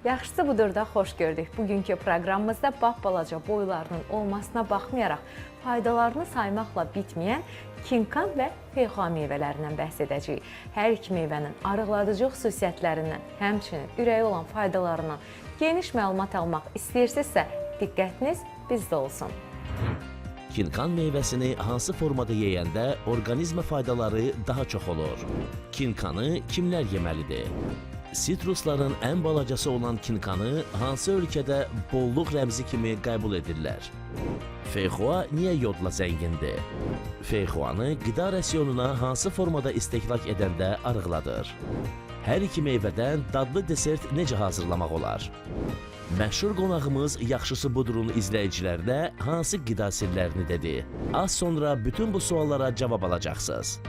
Yaxşısı budur da xoş gördük. Bugünkü proqramımızda balaca boylarının olmasına baxmayaraq faydalarını saymaqla bitməyən kinkan və feyxoa meyvələrindən bəhs edəcəyik. Hər iki meyvənin arıqladıcı xüsusiyyətlərindən, həmçinin ürəyə olan faydalarından geniş məlumat almaq istəyirsinizsə, diqqətiniz bizdə olsun. Kinkan meyvəsini hansı formada yeyəndə orqanizmə faydaları daha çox olur? Kinkanı kimlər yeməlidir? Sitrusların ən balacası olan kinkanı hansı ölkədə bolluq rəmzi kimi qəbul edirlər? Feyxoa niyə yodla zəngindir? Feyxoanı qida rasionuna hansı formada istehlak edəndə arıqladır? Hər iki meyvədən dadlı desert necə hazırlamaq olar? Məşhur qonağımız Yaxşısı Budurun izləyicilərinə hansı qida sirlərini dedi? Az sonra bütün bu suallara cavab alacaqsınız.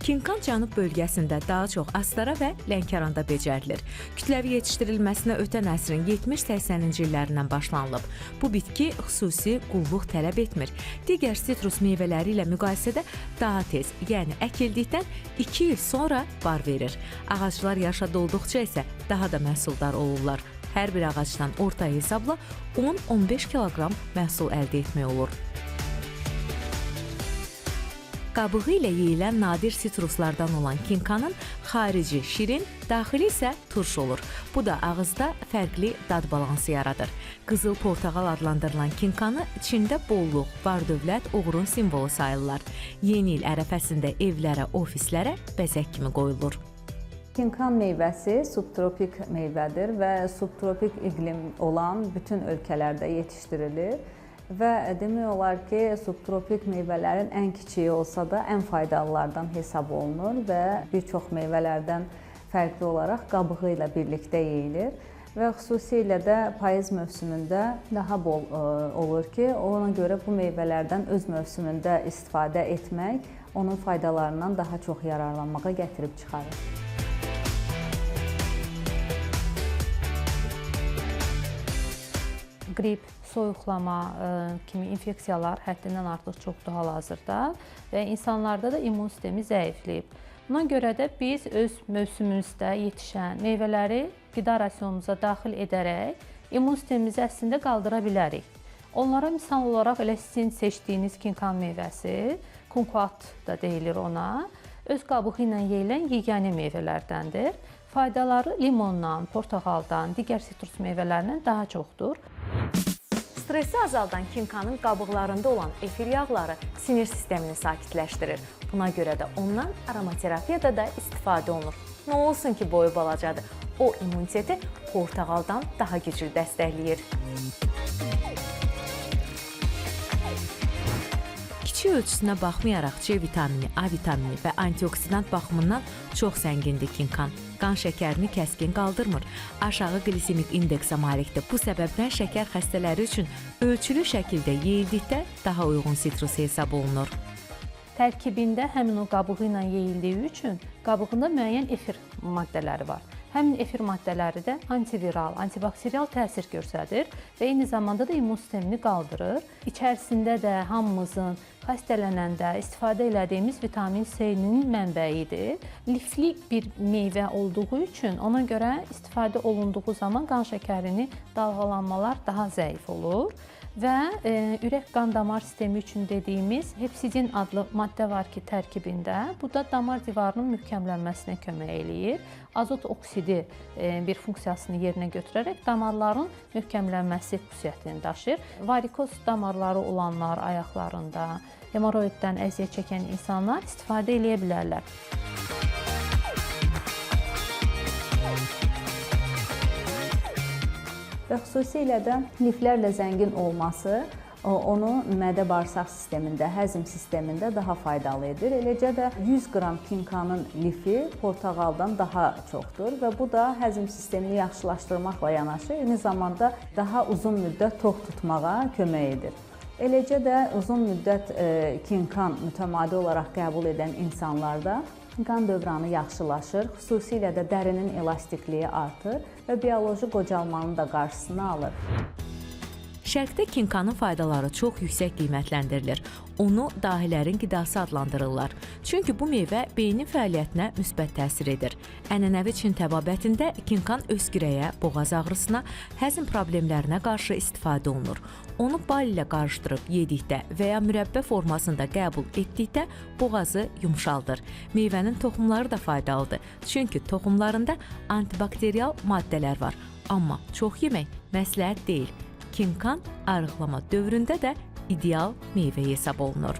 Kinkan cənub bölgəsində daha çox Astara və Lənkəranda becərilir. Kütləvi yetişdirilməsinə ötən əsrin 70-80-ci illərindən başlanılıb. Bu bitki xüsusi qulluq tələb etmir. Digər sitrus meyvələri ilə müqayisədə daha tez, yəni əkildikdən 2 il sonra bar verir. Ağaclar yaşa dolduqca isə daha da məhsuldar olurlar. Hər bir ağacdan orta hesabla 10-15 kiloqram məhsul əldə etmək olur. Qabığı ilə yeyilən nadir sitruslardan olan kinkanın xarici şirin, daxili isə turş olur. Bu da ağızda fərqli dad balansı yaradır. Qızıl portağal adlandırılan kinkanı Çində bolluq, var-dövlət, uğurun simvolu sayılırlar. Yeni il ərəfəsində evlərə, ofislərə bəzək kimi qoyulur. Kinkan meyvəsi subtropik meyvədir və subtropik iqlim olan bütün ölkələrdə yetişdirilir və demək olar ki, subtropik meyvələrin ən kiçiyi olsa da ən faydalılardan hesab olunur və bir çox meyvələrdən fərqli olaraq qabığı ilə birlikdə yeyilir və xüsusilə də payız mövsümündə daha bol olur ki, ona görə bu meyvələrdən öz mövsümündə istifadə etmək onun faydalarından daha çox yararlanmağa gətirib çıxarır. Qrip, soyuqlama kimi infeksiyalar həddindən artıq çoxdur hal-hazırda və insanlarda da immun sistemi zəifləyib. Buna görə də biz öz mövsümümüzdə yetişən meyvələri qida rasionumuza daxil edərək immun sistemimizi əslində qaldıra bilərik. Onlara misal olaraq elə sizin seçdiyiniz kinkan meyvəsi, kumkuat da deyilir ona, öz qabığı ilə yeyilən yeganə meyvələrdəndir. Faydaları limondan, portağaldan, digər sitrus meyvələrindən daha çoxdur. Stresi azaldan kinkanın qabıqlarında olan efir yağları sinir sistemini sakitləşdirir. Buna görə də ondan aromaterapiyada da istifadə olunur. Nə olsun ki, boyu balacadır. O immuniteti portağaldan daha güclü dəstəkləyir. Kiçik ölçüsünə baxmayaraq C vitamini, A vitamini və antioksidant baxımından çox zəngindir kinkan. Qan şəkərini kəskin qaldırmır. Aşağı qlisemik indeksə malikdir. Bu səbəbdən şəkər xəstələri üçün ölçülü şəkildə yeyildikdə daha uyğun sitrus hesab olunur. Tərkibində həmin o qabığı ilə yeyildiyi üçün qabığında müəyyən efir maddələri var. Həmin efir maddələri də antiviral, antibakterial təsir göstərir və eyni zamanda da immun sistemini qaldırır. İçərisində də hamımızın xəstələnəndə istifadə elədiyimiz vitamin C-nin mənbəyidir. Lifli bir meyvə olduğu üçün ona görə istifadə olunduğu zaman qan şəkərini dalğalanmalar daha zəif olur və ürək qan damar sistemi üçün dediyimiz hepsidin adlı maddə var ki, tərkibində. Bu da damar divarının möhkəmlənməsinə kömək eləyir. Azot oksidi bir funksiyasını yerinə götürərək damarların möhkəmlənməsi xüsusiyyətini daşıyır. Varikoz damarları olanlar ayaqlarında, hemoroiddən əziyyət çəkən insanlar istifadə eləyə bilərlər. Və xüsusilə də liflərlə zəngin olması onu mədə-bağırsaq sistemində, həzm sistemində daha faydalı edir. Eləcə də 100 qram kinkanın lifi portağaldan daha çoxdur və bu da həzm sistemini yaxşılaşdırmaqla yanaşı, eyni zamanda daha uzun müddət tox tutmağa kömək edir. Eləcə də uzun müddət kinkan mütəmadi olaraq qəbul edən insanlarda qan dövranı yaxşılaşır, xüsusilə də dərinin elastikliyi artır və bioloji qocalmanın da qarşısını alır. Şərqdə kinkanın faydaları çox yüksək qiymətləndirilir. Onu dahilərin qidası adlandırırlar. Çünki bu meyvə beynin fəaliyyətinə müsbət təsir edir. Ənənəvi Çin təbabətində kinkan öskürəyə, boğaz ağrısına, həzm problemlərinə qarşı istifadə olunur. Onu bal ilə qarışdırıb yedikdə və ya mürəbbə formasında qəbul etdikdə boğazı yumşaldır. Meyvənin toxumları da faydalıdır. Çünki toxumlarında antibakterial maddələr var. Amma çox yemək məsləhət deyil. Kinkan arıqlama dövründə də ideal meyvə hesab olunur.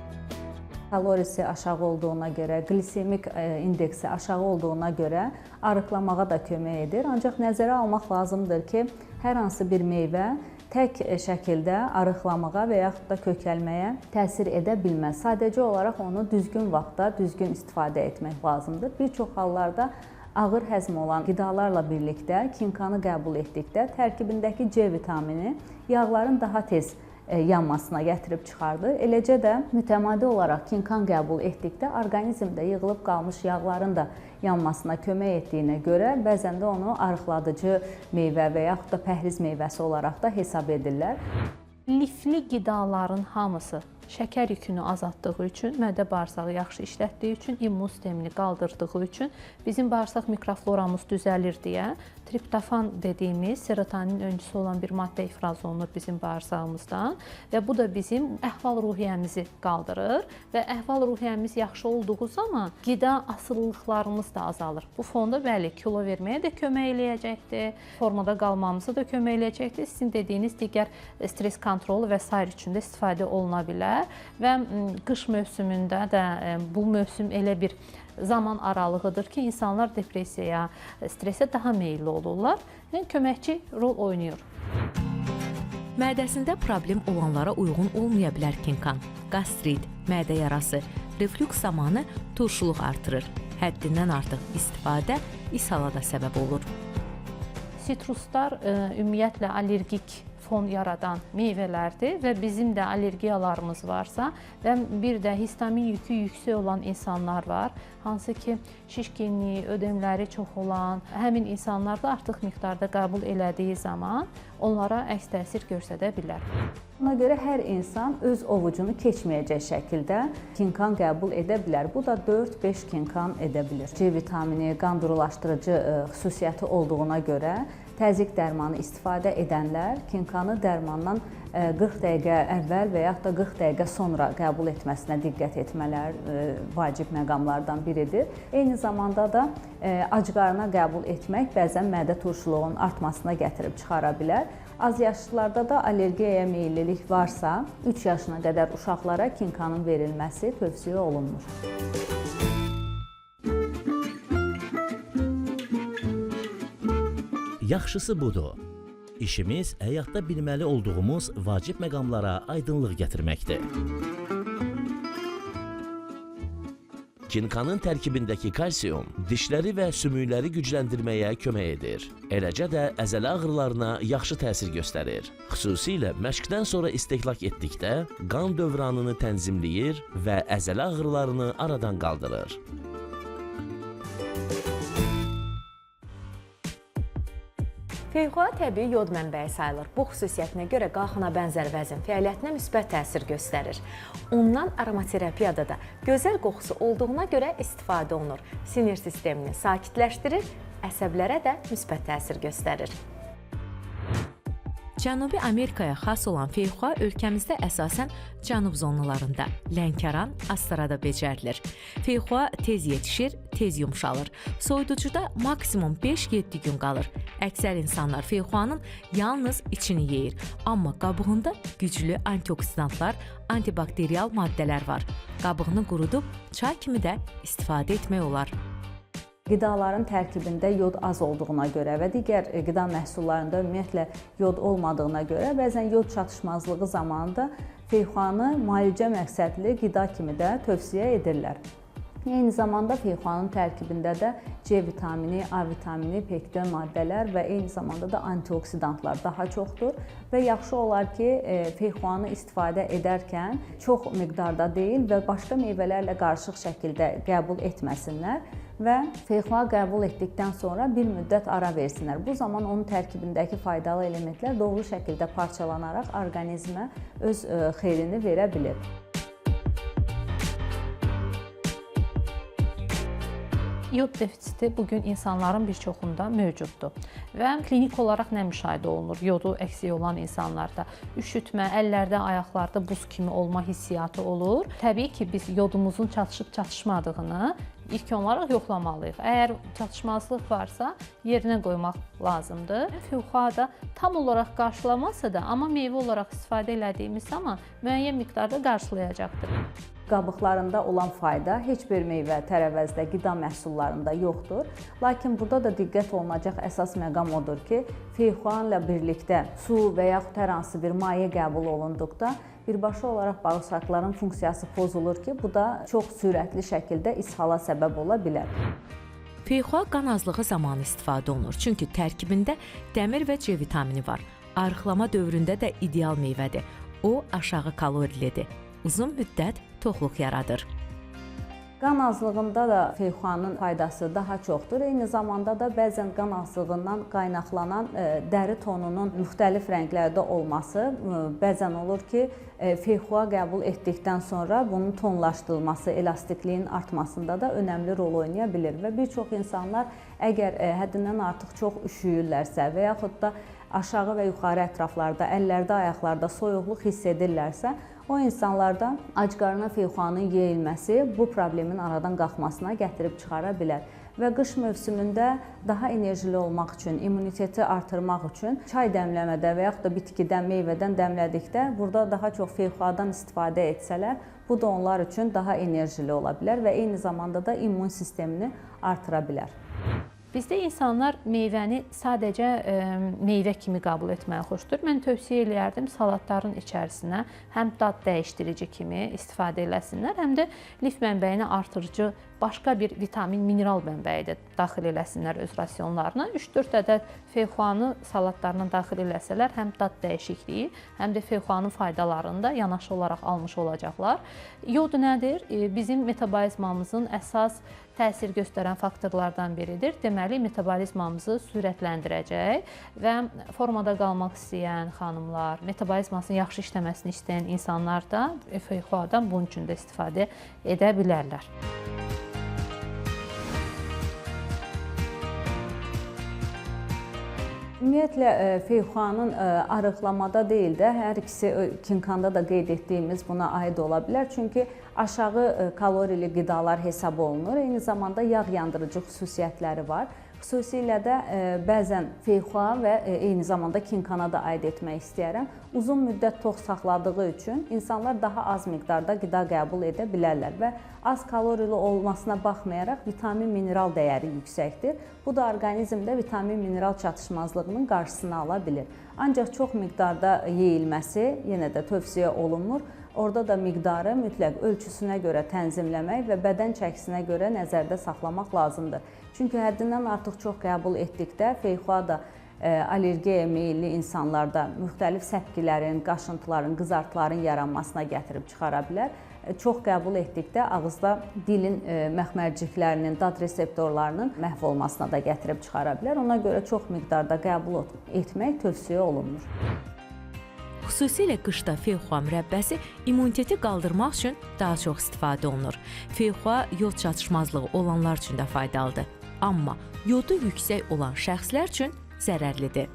Kalorisi aşağı olduğuna görə, glisemik indeksi aşağı olduğuna görə arıqlamağa da kömək edir. Ancaq nəzərə almaq lazımdır ki, hər hansı bir meyvə tək şəkildə arıqlamağa və yaxud da kökəlməyə təsir edə bilməz. Sadəcə olaraq onu düzgün vaxtda düzgün istifadə etmək lazımdır. Bir çox hallarda ağır həzm olan qidalarla birlikdə kinkanı qəbul etdikdə tərkibindəki C vitamini yağların daha tez yanmasına gətirib çıxardır. Eləcə də mütəmadi olaraq kinkan qəbul etdikdə orqanizmdə yığılıb qalmış yağların da yanmasına kömək etdiyinə görə bəzən də onu arıqladıcı meyvə və yaxud da pəhriz meyvəsi olaraq da hesab edirlər. Lifli qidaların hamısı şəkər yükünü azaltdığı üçün, mədə bağırsağı yaxşı işlətdiyi üçün, immun sistemini qaldırdığı üçün bizim bağırsaq mikrofloramız düzəlir deyə triptofan dediyimiz serotonin öncüsü olan bir maddə ifraz olunur bizim bağırsağımızdan və bu da bizim əhval-ruhiyyəmizi qaldırır və əhval-ruhiyyəmiz yaxşı olduğu zaman qida asılılıqlarımız da azalır. Bu fonda bəli, kilo verməyə də kömək eləyəcəkdir, formada qalmamıza da kömək eləyəcəkdir. Sizin dediyiniz digər stres kontrolu və sair üçün də istifadə oluna bilər. Və qış mövsümündə də bu mövsüm elə bir zaman aralığıdır ki, insanlar depressiyaya, stresə daha meyilli olurlar. Yəni köməkçi rol oynayır. Mədəsində problem olanlara uyğun olmaya bilər kinkan. Qastrit, mədə yarası, reflüks zamanı turşuluq artırır. Həddindən artıq istifadə ishala da səbəb olur. Sitruslar ümumiyyətlə allergik fon yaradan meyvələrdir və bizim də allergiyalarımız varsa və bir də histamin yükü yüksək olan insanlar var, hansı ki şişkinliyi, ödemləri çox olan həmin insanlar da artıq miqdarda qəbul elədiyi zaman onlara əks təsir göstərə bilər. Buna görə hər insan öz ovucunu keçməyəcək şəkildə kinkan qəbul edə bilər. Bu da 4-5 kinkan edə bilir. C vitamini qan durulaşdırıcı xüsusiyyəti olduğuna görə təzyiq dərmanı istifadə edənlər kinkanı dərmandan 40 dəqiqə əvvəl və yaxud da 40 dəqiqə sonra qəbul etməsinə diqqət etmələr vacib məqamlardan biridir. Eyni zamanda da ac qarına qəbul etmək bəzən mədə turşuluğunun artmasına gətirib çıxara bilər. Az yaşlılarda da allergiyaya meyillilik varsa, 3 yaşına qədər uşaqlara kinkanın verilməsi tövsiyə olunmur. Yaxşısı budur. İşimiz həyatda bilməli olduğumuz vacib məqamlara aydınlıq gətirməkdir. Kinkanın tərkibindəki kalsium dişləri və sümükləri gücləndirməyə kömək edir. Eləcə də əzələ ağrılarına yaxşı təsir göstərir. Xüsusilə məşqdən sonra istehlak etdikdə qan dövranını tənzimləyir və əzələ ağrılarını aradan qaldırır. Feyxoa təbii yod mənbəyi sayılır. Bu xüsusiyyətinə görə qalxana bənzər vəzin fəaliyyətinə müsbət təsir göstərir. Ondan aromaterapiyada da gözəl qoxusu olduğuna görə istifadə olunur. Sinir sistemini sakitləşdirir, əsəblərə də müsbət təsir göstərir. Cənubi Amerikaya xas olan feyxoa ölkəmizdə əsasən cənub zonalarında, Lənkəran, Astarada becərilir. Feyxoa tez yetişir, tez yumşalır. Soyuducuda maksimum 5-7 gün qalır. Əksər insanlar feyxoanın yalnız içini yeyir, amma qabığında güclü antioksidantlar, antibakterial maddələr var. Qabığını qurudub çay kimi də istifadə etmək olar. Qidaların tərkibində yod az olduğuna görə və digər qida məhsullarında ümumiyyətlə yod olmadığına görə bəzən yod çatışmazlığı zamanında feyxoanı müalicə məqsədli qida kimi də tövsiyə edirlər. Eyni zamanda feyxoanın tərkibində də C vitamini, A vitamini, pektin maddələr və eyni zamanda da antioksidantlar daha çoxdur və yaxşı olar ki, feyxoanı istifadə edərkən çox miqdarda deyil və başqa meyvələrlə qarışıq şəkildə qəbul etməsinlər. və feyxoa qəbul etdikdən sonra bir müddət ara versinlər. Bu zaman onun tərkibindəki faydalı elementlər doğru şəkildə parçalanaraq orqanizmə öz xeyrini verə bilir. İyod defisiti bugün insanların bir çoxunda mövcuddur və klinik olaraq nə müşahidə olunur yodu əksik olan insanlarda? Üşütmə, əllərdə, ayaqlarda buz kimi olma hissiyatı olur. Təbii ki, biz yodumuzun çatışıb çatışmadığını ilk olaraq yoxlamalıyıq. Əgər çatışmazlıq varsa, yerinə qoymaq lazımdır. Feyxoa da tam olaraq qarşılamasa da, amma meyvə olaraq istifadə elədiyimiz zaman müəyyən miqdarda qarşılayacaqdır. Qabıqlarında olan fayda heç bir meyvə, tərəvəzdə, qida məhsullarında yoxdur. Lakin burada da diqqət olunacaq əsas məqam odur ki, feyxoa ilə birlikdə su və yaxud hər hansı bir maye qəbul olunduqda birbaşa olaraq bağırsaqların funksiyası pozulur ki, bu da çox sürətli şəkildə ishala səbəb ola bilər. Feyxoa qan azlığı zamanı istifadə olunur, çünki tərkibində dəmir və C vitamini var. Arıqlama dövründə də ideal meyvədir. O, aşağı kalorilidir. Uzun müddət toxluq yaradır. Qan azlığında da feyxoanın faydası daha çoxdur. Eyni zamanda da bəzən qan azlığından qaynaqlanan dəri tonunun müxtəlif rənglərdə olması, bəzən olur ki, feyxoa qəbul etdikdən sonra bunun tonlaşdırılması, elastikliyin artmasında da önəmli rol oynaya bilir və bir çox insanlar əgər həddindən artıq çox üşüyürlərsə və yaxud da aşağı və yuxarı ətraflarda, əllərdə, ayaqlarda soyuqluq hiss edirlərsə, o insanlarda acqarına feyxoanın yeyilməsi bu problemin aradan qalxmasına gətirib çıxara bilər. Və qış mövsümündə daha enerjili olmaq üçün, immuniteti artırmaq üçün çay dəmləmədə və yaxud da bitkidən, meyvədən dəmlədikdə burada daha çox feyxoadan istifadə etsələr, bu da onlar üçün daha enerjili ola bilər və eyni zamanda da immun sistemini artıra bilər. Bizdə insanlar meyvəni sadəcə meyvə kimi qəbul etməyi xoşdur. Mən tövsiyə eləyərdim salatların içərisinə həm dad dəyişdirici kimi istifadə eləsinlər, həm də lif mənbəyini artırıcı başqa bir vitamin, mineral mənbəyi də daxil eləsinlər öz rasionlarına. 3-4 ədəd feyxoanı salatlarına daxil eləsələr, həm dad dəyişikliyi, həm də feyxoanın faydalarını da yanaşı olaraq almış olacaqlar. Yod nədir? Bizim metabolizmamızın əsas təsir göstərən faktorlardan biridir. Deməli, metabolizmamızı sürətləndirəcək və formada qalmaq istəyən xanımlar, metabolizmasının yaxşı işləməsini istəyən insanlar da feyxoadan bunun üçün də istifadə edə bilərlər. Ümumiyyətlə, feyxoanın arıqlamada deyil də, hər ikisi kinkanda da qeyd etdiyimiz buna aid ola bilər. Çünki aşağı kalorili qidalar hesab olunur. Eyni zamanda yağ yandırıcı xüsusiyyətləri var. Xüsusilə də bəzən feyxoa və eyni zamanda kinkana da aid etmək istəyirəm. Uzun müddət tox saxladığı üçün insanlar daha az miqdarda qida qəbul edə bilərlər və az kalorili olmasına baxmayaraq vitamin mineral dəyəri yüksəkdir. Bu da orqanizmdə vitamin mineral çatışmazlığının qarşısını ala bilir. Ancaq çox miqdarda yeyilməsi yenə də tövsiyə olunmur. Orada da miqdarı mütləq ölçüsünə görə tənzimləmək və bədən çəkisinə görə nəzərdə saxlamaq lazımdır. Çünki həddindən artıq çox qəbul etdikdə feyxoa da allergiyaya meyilli insanlarda müxtəlif səpkilərin, qaşıntıların, qızartıların yaranmasına gətirib çıxara bilər. Çox qəbul etdikdə ağızda dilin məxmərciklərinin, dad reseptorlarının məhv olmasına da gətirib çıxara bilər. Ona görə çox miqdarda qəbul etmək tövsiyə olunmur. Xüsusilə qışda feyxoa mürəbbəsi immuniteti qaldırmaq üçün daha çox istifadə olunur. Feyxoa yod çatışmazlığı olanlar üçün də faydalıdır. Amma yodu yüksək olan şəxslər üçün zərərlidir.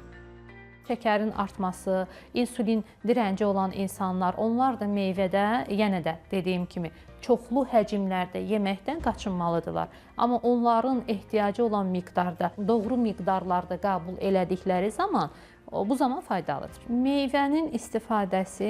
Şəkərin artması, insulin dirənci olan insanlar, onlar da meyvədə, yenə də dediyim kimi, çoxlu həcmlərdə yeməkdən qaçınmalıdırlar. Amma onların ehtiyacı olan miqdarda, doğru miqdarlarda qəbul elədikləri zaman, bu zaman faydalıdır. Meyvənin istifadəsi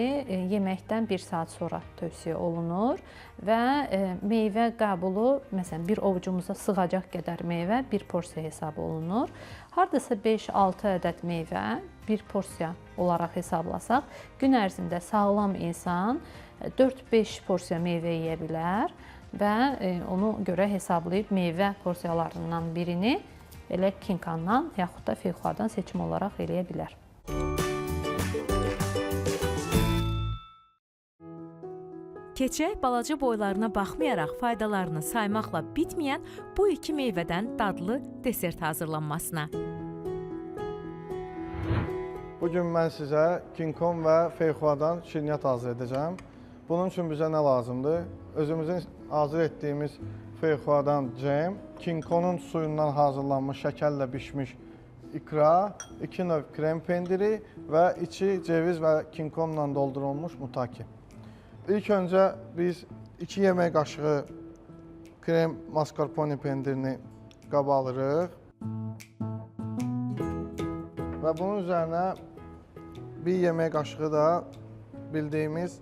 yeməkdən 1 saat sonra tövsiyə olunur və meyvə qəbulu, məsələn, bir ovucumuza sığacaq qədər meyvə bir porsiya hesab olunur. Hardasa 5-6 ədəd meyvə bir porsiya olaraq hesablasaq, gün ərzində sağlam insan 4-5 porsiya meyvə yeyə bilər və onu görə hesablayıb meyvə porsiyalarından birini elə kinkandan yaxud da feyxoadan seçim olaraq eləyə bilər. Keçək balaca boylarına baxmayaraq faydalarını saymaqla bitməyən bu iki meyvədən dadlı desert hazırlanmasına. Bu gün mən sizə kinkon və feyxuadan şirniyyat hazır edəcəm. Bunun üçün bizə nə lazımdır? Özümüzün hazır etdiyimiz feyxuadan cem, kinkonun suyundan hazırlanmış şəkərlə bişmiş ikra, 2 növ krem pendiri və içi ceviz və kinkonla doldurulmuş mutaki. İlk öncə biz 2 yemək qaşığı krem mascarpone pendirini qaba alırıq. Və bunun üzərinə 1 yemək qaşığı da bildiyimiz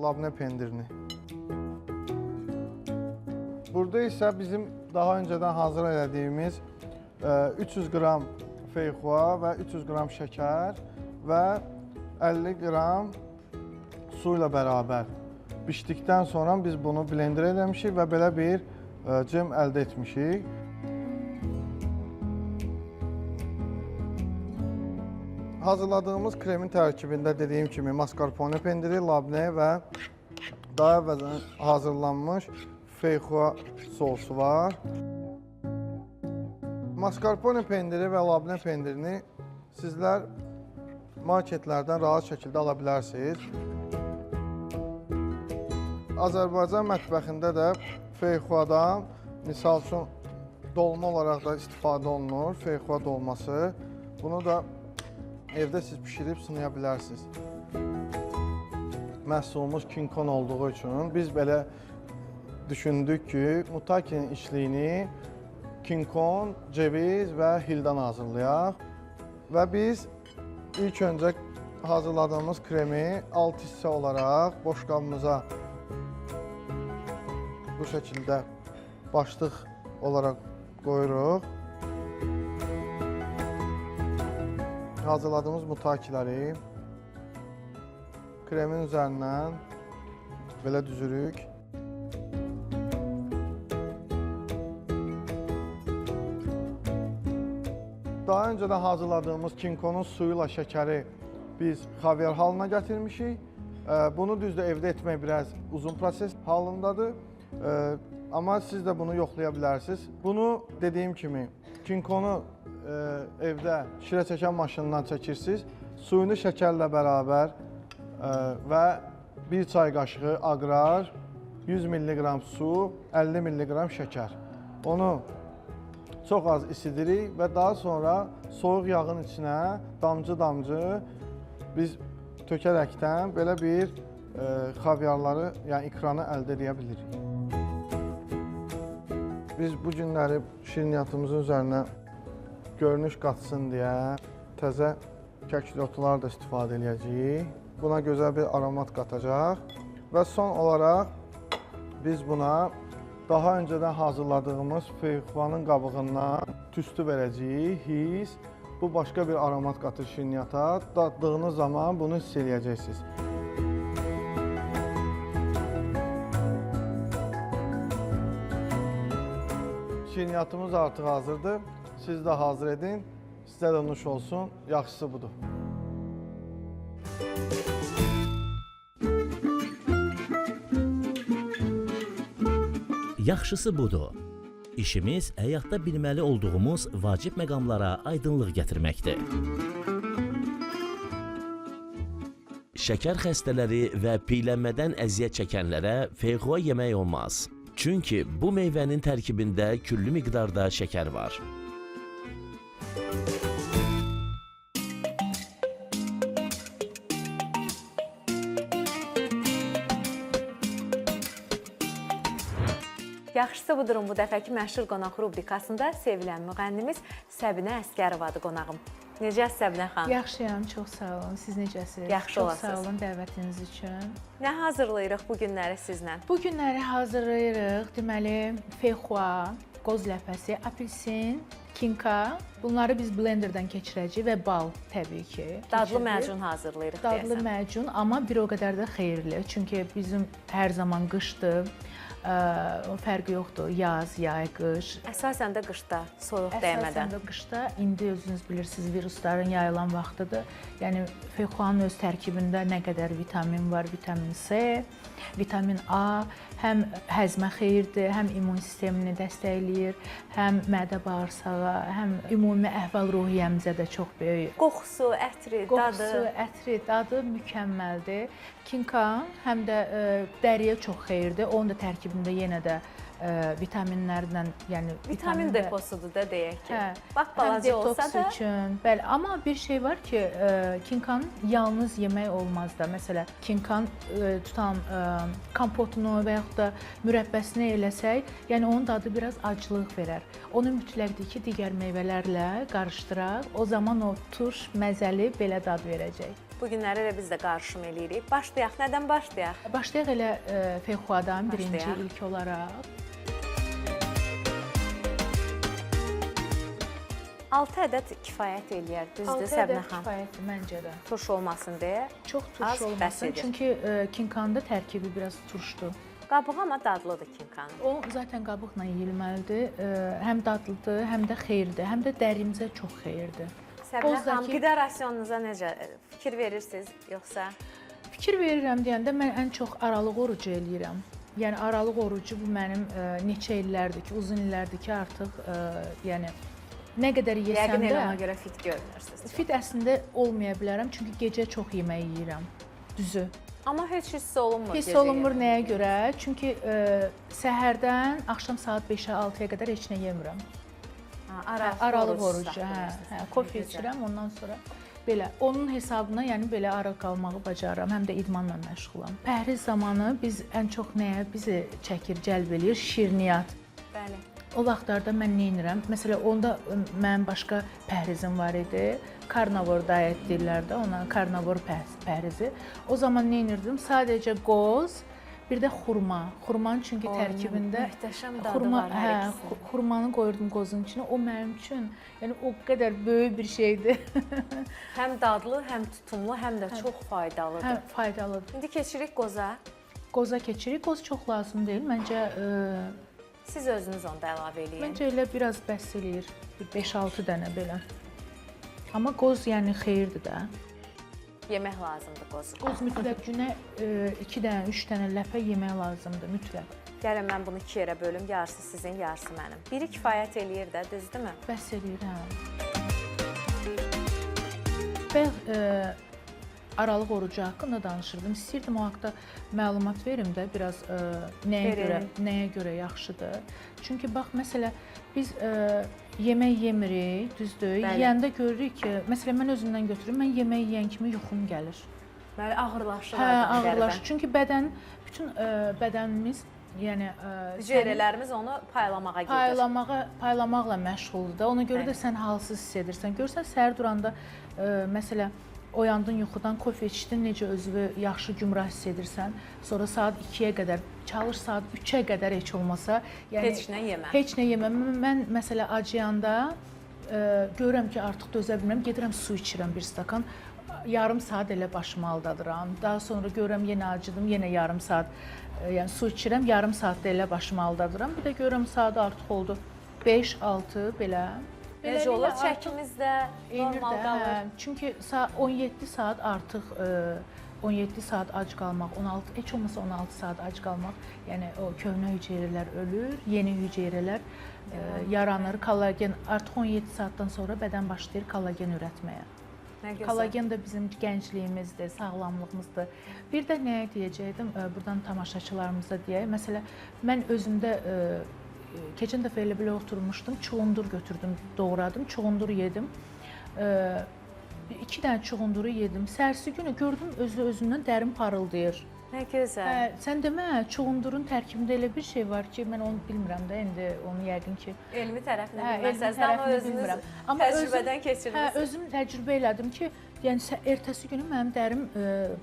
labne pendirini. Burada isə bizim daha öncədən hazır elədiyimiz 300 qram feyxua və 300 qram şəkər və 50 qram su ilə bərabər bişdikdən sonra biz bunu blender eləmişik və belə bir cem əldə etmişik. Hazırladığımız kremin tərkibində dediyim kimi mascarpone pendiri, labne və daha əvvəldən hazırlanmış feyxua sousu var. Mascarpone pendiri və labne pendirini sizlər marketlərdən rahat şəkildə ala bilərsiniz. Azərbaycan mətbəxində də feyxuadan, misal üçün, dolma olaraq da istifadə olunur, feyxua dolması. Bunu da evdə siz bişirib sınaya bilərsiniz. Məhsulumuz kinkon olduğu üçün biz belə düşündük ki, mutakinin içliyini kinkon, ceviz və hildən hazırlayaq. Və biz ilk öncə hazırladığımız kremi alt hissə olaraq boşqabımıza bu şəkildə başlıq olaraq qoyuruq. Hazırladığımız mutakiləri kremin üzərindən belə düzürük. Daha öncədən hazırladığımız kinkonun suyu ilə şəkəri biz xavyar halına gətirmişik. Bunu düzdür evdə etmək biraz uzun proses halındadır. Amma siz də bunu yoxlaya bilərsiniz. Bunu dediyim kimi kinkonu evdə şirə çəkən maşından çəkirsiniz. Suyunu şəkərlə bərabər və 1 çay qaşığı aqrar, 100 mg su, 50 mg şəkər. Onu çox az isidirik və daha sonra soyuq yağın içinə damcı-damcı biz tökərəkdən belə bir xavyarları, yəni ikranı əldə edə bilirik. Biz bu günləri şirniyyatımızın üzərinə görünüş qatsın deyə təzə kəklikotlar da istifadə eləyəcəyik. Buna gözəl bir aromat qatacaq və son olaraq biz buna daha öncədən hazırladığımız feyxuanın qabığından tüstü verəcəyik, his. Bu başqa bir aromat qatır şirniyyata. Daddığınız zaman bunu hiss eləyəcəksiniz. Şirniyyatımız artıq hazırdır. Siz də hazır edin. Sizə də nuş olsun. Yaxşısı budur. Yaxşısı budur. İşimiz həyatda bilməli olduğumuz vacib məqamlara aydınlıq gətirməkdir. Şəkər xəstələri və piylənmədən əziyyət çəkənlərə feyxua yemək olmaz. Çünki bu meyvənin tərkibində küllü miqdarda şəkər var. Yaxşısı budur bu dəfəki məşhur qonaq rubrikasında sevilən müğənnimiz Səbinə Əsgərovadır qonağım. Necəsiz Səbinə xanım? Yaxşıyam, çox sağ olun. Siz necəsiniz? Yaxşı çox olasınız. Sağ olun dəvətiniz üçün. Nə hazırlayırıq bu günləri sizlə? Bu günləri hazırlayırıq. Deməli, feyxua, qoz ləpəsi, apelsin, kinka. Bunları biz blenderdən keçirəcəyik və bal təbii ki. Dadlı məncun hazırlayırıq Dadlı deyəsən. məncun, amma bir o qədər də xeyirli. Çünki bizim hər zaman qışdır. O fərqi yoxdur. Yaz, yay, qış. Əsasən də qışda, soyuq Əsasən dəymədən. də qışda indi özünüz bilirsiniz, virusların yayılan vaxtıdır. Yəni feyxuanın öz tərkibində nə qədər vitamin var, vitamin C, vitamin A, həm həzmə xeyirdir, həm immun sistemini dəstəkləyir, həm mədə bağırsağa, həm ümumi əhval-ruhiyyəmizə də çox böyük. Qoxusu, ətri, Qoxusu, dadı. ətri, dadı mükəmməldir. Kinka həm də dəriyə çox xeyirdir. Onun da tərkibində yenə də vitaminlərlə, yəni Vitamin və- deposudur da deyək ki. Hə, Bax həm balaca detoks olsa da üçün, bəli, amma bir şey var ki, kinkanın yalnız yemək olmaz da. Məsələn, kinkan tutam kompotunu və yaxud da mürəbbəsini eləsək, yəni onun dadı biraz acılıq verər. Onu mütləqdir ki, digər meyvələrlə qarışdıraq. O zaman o turş, məzəli belə dad verəcək. Bu günləri elə biz də qarışım eləyirik. Başlayaq. Nədən başlayaq? Başlayaq elə feyxuadan birinci Başlayaq. ilk olaraq. 6 ədəd kifayət eləyər, düzdür 6 Səbinə ədəd xanım? kifayətdir məncə də. Turş olmasın deyə. Çox Az turş bəs olmasın, edir. çünki kinkanın da tərkibi biraz turşdur. Qabığı amma dadlıdır kinkanın. O zaten qabıqla yeyilməlidir. Həm dadlıdır, həm də xeyirdir, həm də dərimizə çox xeyirdir. Səbinə Qozdakı- xanım, qida rasionunuza necə fikir verirsiniz yoxsa? Fikir verirəm deyəndə mən ən çox aralıq orucu eləyirəm. Yəni aralıq orucu bu mənim neçə illərdir ki, uzun illərdir ki, artıq yəni nə qədər yesəm Yəqin də elə ona görə fit görünürsünüz. Fit əslində olmaya bilərəm, çünki gecə çox yemək yeyirəm. Düzü. Amma heç hiss olunmur. Hiss gecə olunmur yeməyi. nəyə görə? Çünki səhərdən axşam saat 5-ə 6-ya qədər heç nə yemirəm. Ha, aralıq, Aralıq orucu, hə, saxlayırsınız. hə, kofe Gözəl. içirəm, ondan sonra belə onun hesabına, yəni belə arıq qalmağı bacarıram, həm də idmanla məşğulam. Pəhriz zamanı biz ən çox nəyə bizi çəkir, cəlb eləyir? Şirniyyat. Bəli. O vaxtlarda mən nə edirəm? Məsələn, onda mənim başqa pəhrizim var idi. Karnavor diet deyirlər də ona, karnavor pəhrizi. O zaman nə edirdim? Sadəcə qoz, bir də xurma. Xurmanın çünki Oy, tərkibində möhtəşəm dadı xurma, var hər hə, ikisinin. xurmanı qoyurdum qozun içinə. O mənim üçün, yəni o qədər böyük bir şeydir. Həm dadlı, həm tutumlu, həm də çox faydalıdır. Hə, faydalıdır. İndi keçirik qoza. Qoza keçirik. Qoz çox lazım deyil. Məncə Siz özünüz onu da əlavə eləyin. məncə elə biraz bəs eləyir. Bir 5-6 dənə belə. Amma qoz yəni xeyirdir də. Yemək lazımdır qozu. Qoz mütləq günə 2 dənə, 3 dənə ləpə yemək lazımdır, mütləq. Gəlin mən bunu iki yerə bölüm, yarısı sizin, yarısı mənim. Biri kifayət eləyir də, düzdürmü? Bəs eləyir, hə. Bayaq aralıq orucu haqqında danışırdım. İstəyirdim o haqda məlumat verim də biraz nəyə Verin. görə nəyə görə yaxşıdır. Çünki bax məsələ biz yemək yemirik, düzdür? Bəli. Yeyəndə görürük ki, məsələn mən özümdən götürürüm, mən yemək yeyən kimi yuxum gəlir. Bəli, ağırlaşır. Hə, aydın ağırlaşır. qəribə. Çünki bədən bütün bədənimiz, yəni Hüceyrələrimiz onu paylamağa gedir. Paylamaqla məşğuldur da. Ona görə də Bəli. sən halsız hiss edirsən. Görsən səhər duranda məsələ oyandın yuxudan, kofe içdin, necə özünü yaxşı gümrah hiss edirsən. Sonra saat 2-yə qədər çalış, saat 3-ə qədər heç olmasa, yəni Heç nə yemə. Heç nə yemə. Mən məsələ acıyanda görürəm ki, artıq dözə bilmirəm, gedirəm su içirəm bir stakan. Yarım saat elə başımı aldadıram. Daha sonra görürəm yenə acıdım, yenə yarım saat yəni su içirəm, yarım saatda elə başımı aldadıram. Bir də görürəm saat artıq oldu 5-6 belə. Necə olur? Beləliklə artıq Çəkimiz də enir normal də, qalır. hə. Çünki 17 saat artıq 17 saat ac qalmaq, 16 heç olmasa 16 saat ac qalmaq, yəni o köhnə hüceyrələr ölür, yeni hüceyrələr yaranır. Kollagen artıq 17 saatdan sonra bədən başlayır kollagen ürətməyə. Nə gözəl. Kollagen də bizim gəncliyimizdir, sağlamlığımızdır. Bir də nəyə deyəcəkdim, buradan tamaşaçılarımıza deyək. Məsələn, mən özümdə keçən dəfə elə belə oturmuşdum, çuğundur götürdüm, doğradım, çuğundur yedim. 2 dənə çuğunduru yedim. Səhərsi günü gördüm özü özündən dərim parıldayır. Nə gözəl. Hə, sən demə, çuğundurun tərkibində elə bir şey var ki, mən onu bilmirəm də indi, onu yəqin ki, Elmi tərəfini Hə, elmi bilməsəniz də, amma tərəfini özünüz bilmirəm. Amma təcrübədən Hə, keçirmisiniz. özüm təcrübə elədim ki, yəni ertəsi günü mənim dərim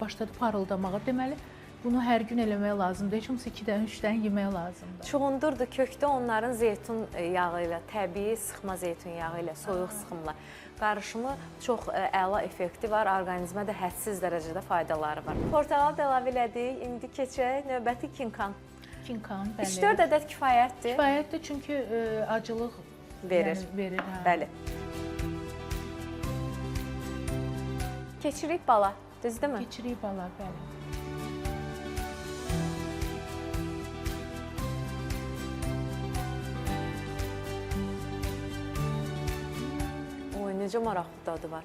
başladı parıldamağa. Deməli, bunu hər gün eləmək lazımdır. Heç olmasa 2 dənə, 3 dənə yemək lazımdır. Çuğundurdur kökdə onların zeytun yağı ilə, təbii sıxma zeytun yağı ilə, soyuq sıxımla qarışımı çox əla effekti var, orqanizmə də hədsiz dərəcədə faydaları var. Portağal da əlavə elədik, indi keçək növbəti kinkan. Kinkan, bəli. 3-4 ədəd kifayətdir. Kifayətdir çünki acılıq Verir. Yəni, verir, hə. Bəli. Keçirik bala, düzdürmü? Keçirik bala, bəli. Oy, necə maraqlı dadı var.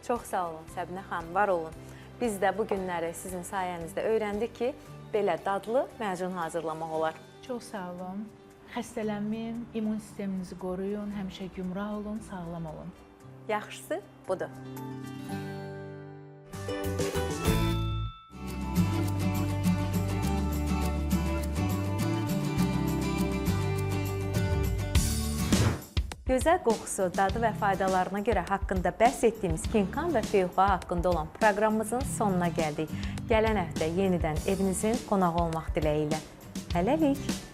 Çox sağ olun Səbinə xanım, var olun. Biz də bu günləri sizin sayənizdə öyrəndik ki, belə dadlı məzun hazırlamaq olar. Çox sağ olun. Xəstələnməyin, immun sisteminizi qoruyun, həmişə gümrah olun, sağlam olun. Yaxşısı budur. Gözəl qoxusu, dadı və faydalarına görə haqqında bəhs etdiyimiz kinkan və feyxua haqqında olan proqramımızın sonuna gəldik. Gələn həftə yenidən evinizin qonağı olmaq diləyi ilə. Hələlik.